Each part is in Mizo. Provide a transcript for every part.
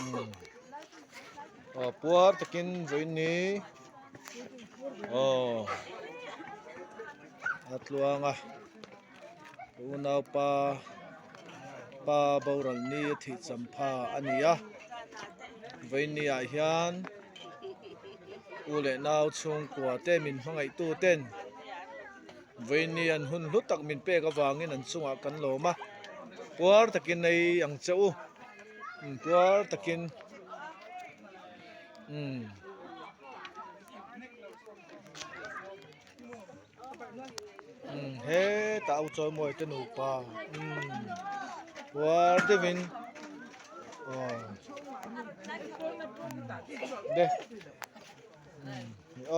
Umm aw puar takin vawiin ni aw a tluang a unaupa pa boral ni a thih champha a ni a vawiin ni ah hian u leh nau chhungkua te min hmangaih tu ten vawiin ni an hun hlu tak min pek avangin an chungah kan lawm a puar takin ei ang che u puar takin umm. Umm hetah u chawimawi te nupa umm puar deuhin aw de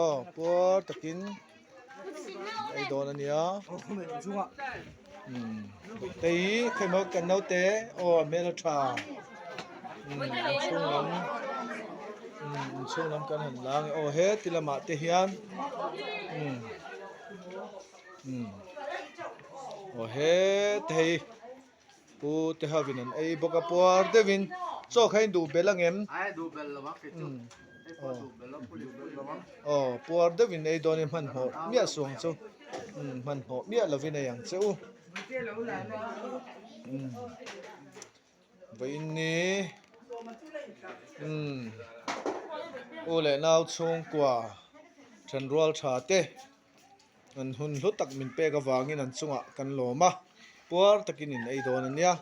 aw puar takin ei dawn a nia umm hei hi khawimaw kan naute aw a hmel a tha umm inchhung lam umm inchhung lam kan han la ang e aw heti lamah te hian umm umm aw heti hei Pu te ho in an ei bawk a puar deuhin chaw kha in duh belh ang em? Aw puar deuhin ei dawn in hmanhmawh miah suh ang chu hmanhmawh miah lovin ei ang che u vawiin ni u leh nau chhungkua thenrual tha te. An hun hlu tak min pek avangin an chungah kan lawm a, puar takin in ei dawn a nia.